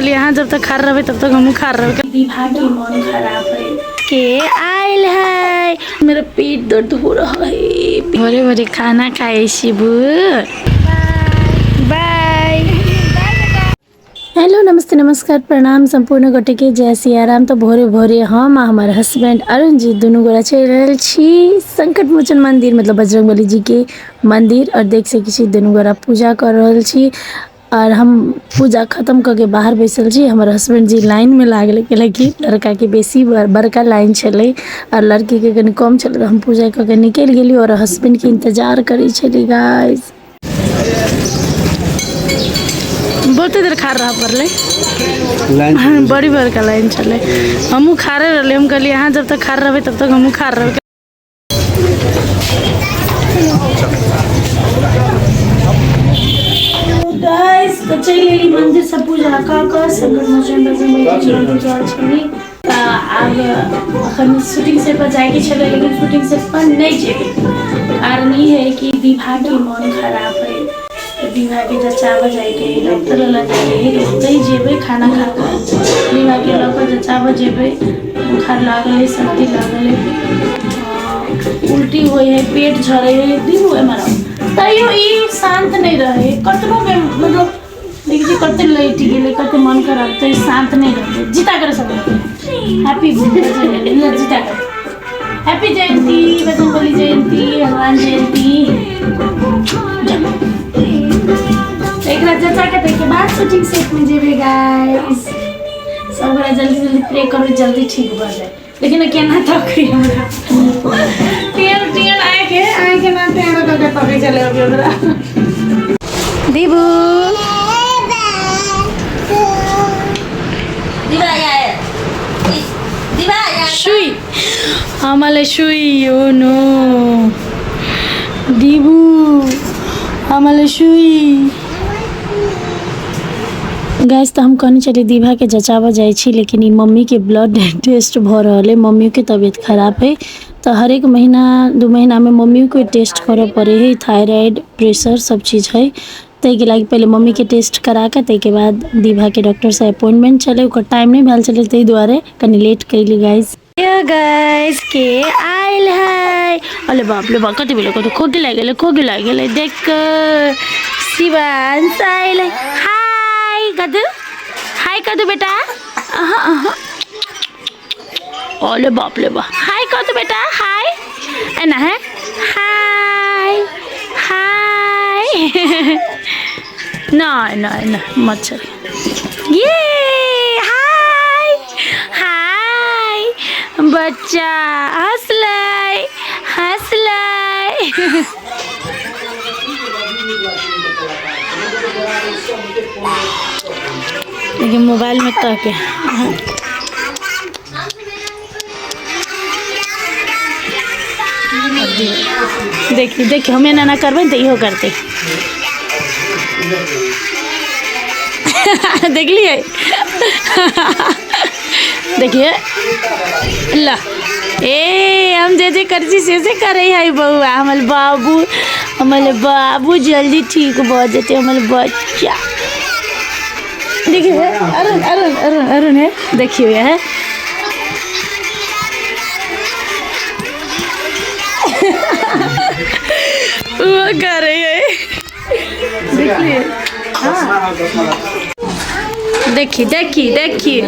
यहाँ जब तक खार रहबै तब तक हमहूँ खार रहबै। विवाह के मन खराब है के आयल है, मेरा पेट दर्द हो रहा है। भोरे भोरे खाना खाए शिबू। बाय। हेलो नमस्ते नमस्कार प्रणाम सम्पूर्ण गोटे के जय सियाराम। तो भोरे भोरे हम आ हमर हस्बैंड अरुण जी दुनू गोरा चलि रहल छी संकट मोचन मंदिर, मतलब बजरंगबली जी के मंदिर। और देख सकै छी दुनू गोरा पूजा कर रहल छी और हम पूजा खत्म कऽ के बाहर बैसल छी। हमर हस्बैंड जी लाइनमे लागल, कैलाकि लड़काके बेसी बड़का लाइन छलै आओर लड़कीके कनि कम छलै। तऽ हम पूजा कऽ के निकलि गेली आओर हस्बैंडके इंतजार करै छली। गाइस बहुते देर खाड़ रहऽ पड़लै, लाइन बड़ी बड़का लाइन छलै। हमहूँ खाड़े रहली, हम कहलियै अहाँ जब तक खाड़ रहबै तब तक हमहूँ खाड़ रहबै। गाइस तऽ चलि एली मंदिर से पूजा कऽ कऽ संकट मोचन बजरंगबली के मंदिर गेल छली। तऽ आब अखन शूटिंग सेट पर जाइके छलै, लेकिन शूटिंग सेट पर नहि जेबै। कारण ई है कि विवाहके मन खराब है, तऽ विवाहके जचाबऽ जाइके है, डॉक्टर लग जाइके है, तऽ ओतहि जेबै। खाना खा कऽ विवाहके लऽ कऽ जचाबऽ जेबै। बुखार लागल है, सर्दी लागल है, उल्टी होइ है, पेट झरै है, दिन एम्हर तैयो ई शान्त नहि रहै कतनो। मतलब देखै छी कते लटि गेलै, कते मन खराब, तैयो शान्त नहि रहतै। जीता करे सब हैप्पी जीता करे हैप्पी जयंती, बजरंगबली जयंती, हनुमान जयंती। एकरा जचा के ताहिके बाद शूटिंग सेट में जेबै। गाइस सब गोरा जल्दी जल्दी प्रे करू जल्दी ठीक भऽ जाए। लेकिन केना तकै हमरा टेढ़ टेढ़ आँखि आँखि ना टेढ़ कऽ के तकै छलै अभी हमरा। दीबू सुई आमालाई सुई, ओ नो दिबु आमालाई सुई। गाइस तऽ हम कहने छलियै दीभाके जचाबऽ जाइ छी, लेकिन ई मम्मीके ब्लड टेस्ट भऽ रहल अइ। मम्मियोके तबियत खराब हइ, तऽ हरेक महीना 2 महीनामे मम्मियोके टेस्ट करऽ पड़ै हइ। थायराइड प्रेशर सब चीज हइ, ताहिके लागि पहिले मम्मीके टेस्ट करा कऽ ताहिके बाद दीभाके डॉक्टरसँ अपॉइंटमेंट छलै। ओकर टाइम नहि भेल छलै, ताहि दुआरे कनि लेट कयली। गाइस यो गाइस के आयल है, अरे बाप रे बाप, कति बेला कति खोकी लागि गेलै, खोकी लागि गेलै। देख शिवांश आयल है। हाय कदू, हाय कदू बेटा। अहाँ अहाँ, अरे बाप रे बाप, हाय कदू बेटा, हाय एना है, हाय हाय। नहीं नहीं नहीं मच्छर। ये हाय हाय बच्चा, हंसलै हंसलै। लेकिन मोबाइल में तक देखिए देखिए, हम एना एना करबै ने तऽ इहो करतै। देखलियै, देखिए ल ए हम जे जे करै छी से से करै है बौआ। हमर बाबू, हमर बाबू जल्दी ठीक भऽ जेतै हमर बच्चा। देखिए अरुण अरुण अरुण अरुण है, देखिए है वो करे है। देखिए हाँ, देखिए देखिए देखिए,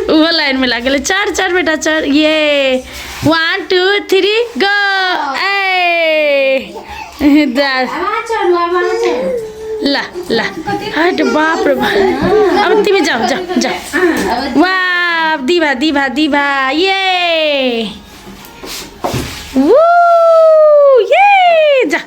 वो लाइन में लागल। चार चार बेटा चार, ये 1 2 3 गो। ए ल ल, हट, बाप रे बाप। अब तिमी जाऊ जाऊ जाऊ। वाह दिभा दिभा दिभा, ये वू ये जा।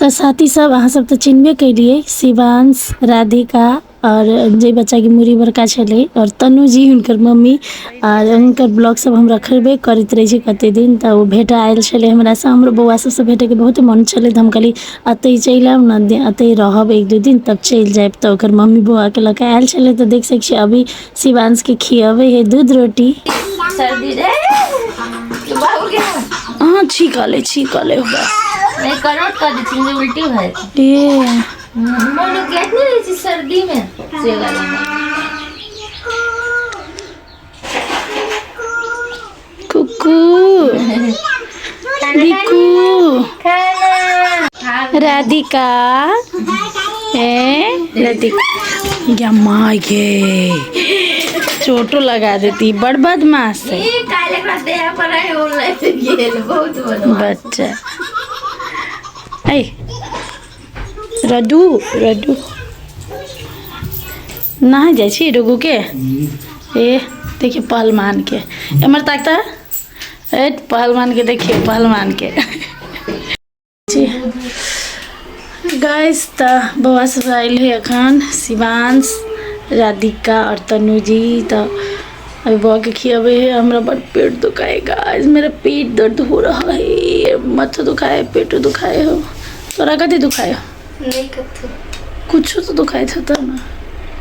तऽ साथी सब अहाँ सब तऽ चिन्हबे कयलियै, शिवांश, राधिका आओर जे बच्चाके मूड़ी बड़का छलै आओर तनु जी हुनकर मम्मी। आओर हुनकर ब्लॉग सब हम रखबे करैत रहै छी कते दिन। तऽ ओ भेट आयल छलै हमरासँ। हमरो बौआ सबसँ भेटैके बहुत मन छलै, तऽ हम कहलियै एतै चलि आउ ने, एतै रहब 1-2 दिन तब चलि जायब। तऽ ओकर मम्मी बौआके लऽ कऽ आयल छलै। तऽ देख सकै छियै अभी शिवांशके खियबै है दूध रोटी। सर्दी रे बाबू के हाँ, छींक आले, छींक आले हुआ। नहीं, करोट कर दी थी, उल्टी भए। ए मोन उकियाइत नहि रहै छै सर्दीमे से वाला। कुकू दिकू राधिका ए राधिका या माँ गे चोटो लगा देती, बड़ बदमाश है। ई काल्हि एकरा देह पर रहे उलटि गेल, बहुत बदमाश। बच्चा ऐ रडू रडू नहा जाइ छी रघु के। ए देखिए पहलवान के एमहर ताकता, ए पहलवान के देखिए पहलवान के जी। गाइस तऽ बौआ सब आयल है अखन, शिवांश राधिका और तनुजी। तऽ अभी बौआ के खियाबै है। हमरा बड़ पेट दुखाए गाइस, मेरा पेट दर्द हो रहा है, माथा दुखाए, पेटो दुखाए हो। तोरा कथी दुखाए? नहि कथू। कुछो तो दुखाए था तो ना?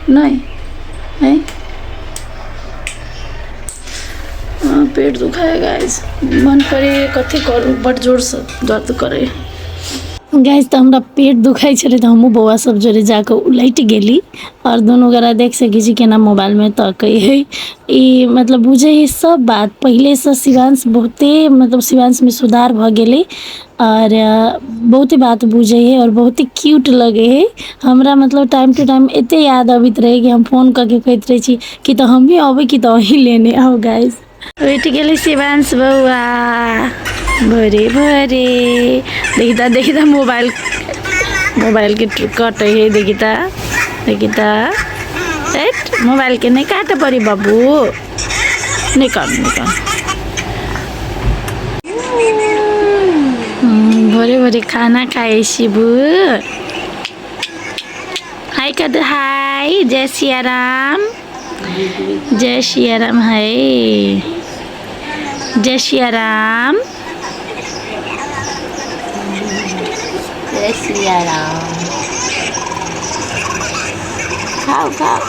नहीं नहीं, हाँ, पेट दुखाए गाइस, मन करे कथी करू, बड़ जोरसँ दर्द करे गाइस। तऽ हमरा पेट दुखाइ छलै तऽ हमहूँ बौआ सब जोरे जाकऽ उलटि गेली आओर दुनू गोरा देख सकै छी केना मोबाइलमे तकै है। ई मतलब बुझै है सब बात पहिलेसँ। शिवांश बहुते मतलब शिवांशमे सुधार भऽ गेलै आओर बहुते बात बुझै है आओर बहुते क्यूट लगै है हमरा। मतलब टाइम टू टाइम एते याद अबैत रहै कि हम फोन कऽ के कहैत रहै छी कि तऽ हमही अबै कि तऽ अहीं लेने आउ। गाइस उठि गेलै शिवांश बौआ भोरे भोरे। देखी तऽ, देखी तऽ, मोबाइल मोबाइलके कटै है। देखी तऽ, देखी तऽ, एट मोबाइलके नहि काटऽ पड़ी बाबू, नहि कानू, नहि कानू। भोरे भोरे खाना खाए शिबू। हाय कर दे, हाय, जय सिया राम, जय सिया राम है, जय सिया राम, जय सिया राम। खाउ खाउ,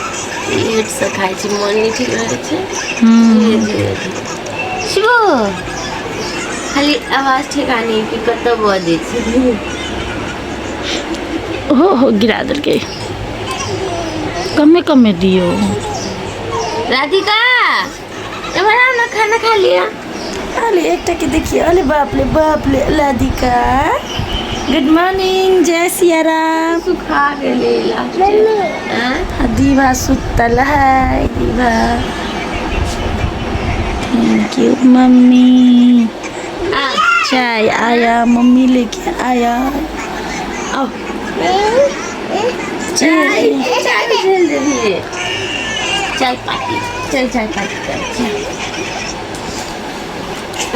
लेटसँ खाइ छी, मोन नहि ठीक रहै छै। धीरे धीरे धीरे। शिवो खाली आवाज ठेकानी कि कतऽ बजै छै। हो हो, गिरा देलकै। कमे कमे दियौ। राधिका, एम्हर आउ ने, खाना खा लिअ। अरे एकटा के देखिए, अरे बाप रे बाप रे। राधिका गुड मॉर्निंग, जय सिया राम। सुखा गेलै लास्ट। आ दीवा सुतल है। दीवा thank you mummy, चाय आया, मम्मी लेके आया। आओ। चाय चाय झेल देबही। चाय पाती चल, चाय पाती कर चल।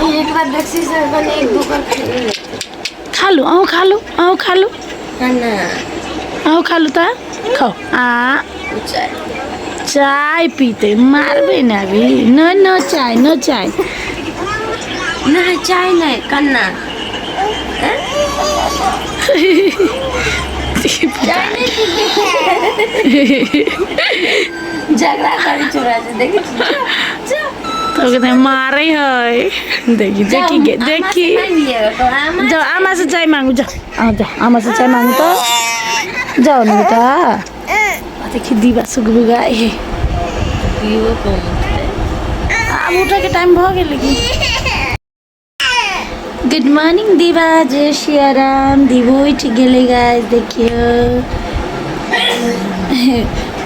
एक बार देखसी से बने एक दो बार खाइए। खा लू, अहूँ खा लू, अहूँ खा लू। खाना। अहूँ खा लू तऽ खाओ। आ चाय। चाय पीते मारबै ने अभी। न न चाय न, चाय। नहीं, चाय नहीं, कन्ना चाय नहीं पीते। झगड़ा करी छोरा से, देखी। तो कहते मारे है, देखी देखी गे देखी। जाओ, आमा से चाय मांगू, जाओ। आओ, जाओ, आमा से चाय मांगू तो जाओ न बेटा। आ देखी दीवा सुगबुगाइ है। आब उठे के टाइम भऽ गेलै की? गुड मॉर्निंग दीवा, जय सिया राम। दीवो उठि गेलै गाइस, देखियौ।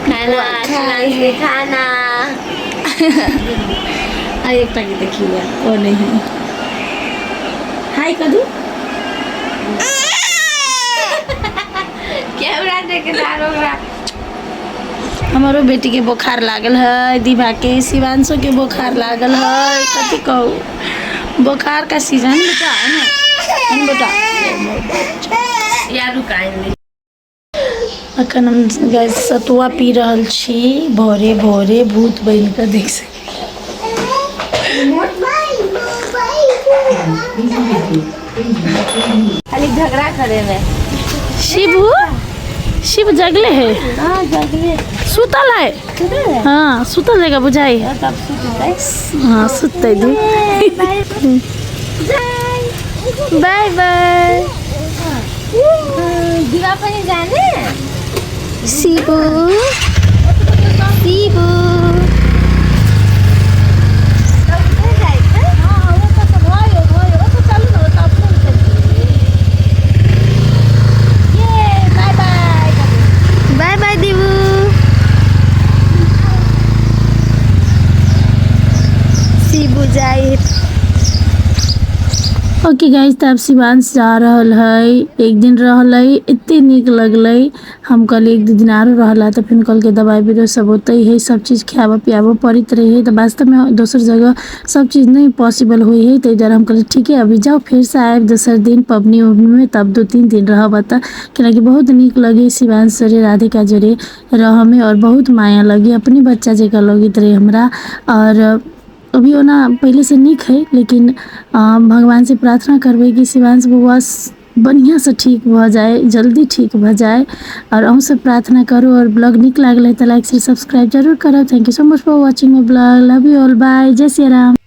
खाना खाना खाना। आ एकटा के देखिए, ओ नहीं है। हाय कदू। कैमरा देख के ओकरा। हमारो बेटी के बोखार लागल है, दीवा के, शिवांशो के बोखार लागल है। कथी कहू, बोखार का सीजन बेटा है ना, है ना बेटा? यार रुकाइन। अखन हम गाइस सतुआ पी रहल छी भोरे भोरे, भूत बनि कऽ देख सकै। खाली झगड़ा करे में। शिव, शिव जगले है? हाँ, जगले। सुतल है। हाँ, सुतल जगह बुझाई है। तब सुतै। हाँ, सुतते दी। Bye bye. दिवा पनि जाने शिबु शिबु बाय बाय दिबु शिबु जाइ। ओके गाइस, तऽ आब शिवांश जा रहल है। एक दिन रहलै, एते नीक लगलै। हम कहलियै एक दू दिन आरो रहला, तऽ फेर कहलकै दवाइ बीरो सब ओतै है, सब चीज खियाबऽ पियाबऽ पड़ैत रहै, तऽ वास्तवमे दोसर जगह सब चीज नहि पॉसिबल होइ है। ताहि दुआरे हम कहलियै ठीक है, अभी जाउ, फेरसँ आयब दोसर दिन पबनी उबनीमे, तब 2-3 दिन रहब एतऽ। कैलाकि बहुत नीक लगे शिवांश जोरे, राधिका जोरे रहऽमे आओर बहुत माया लगे, अपने बच्चा जकाँ लगैत रहै हमरा। आओर अभी ओना पहिलेसँ नीक है, लेकिन भगवानसँ प्रार्थना करबै कि शिवांश बौआ बढ़िआँसँ ठीक भऽ जाय, जल्दी ठीक भऽ जाय। आओर अहूँसब प्रार्थना करू। आओर ब्लॉग नीक लागल है तऽ लाइक, शेयर, सब्सक्राइब जरूर करब। Thank you so much for watching my blog. Love you all. Bye. Jai Siya Ram.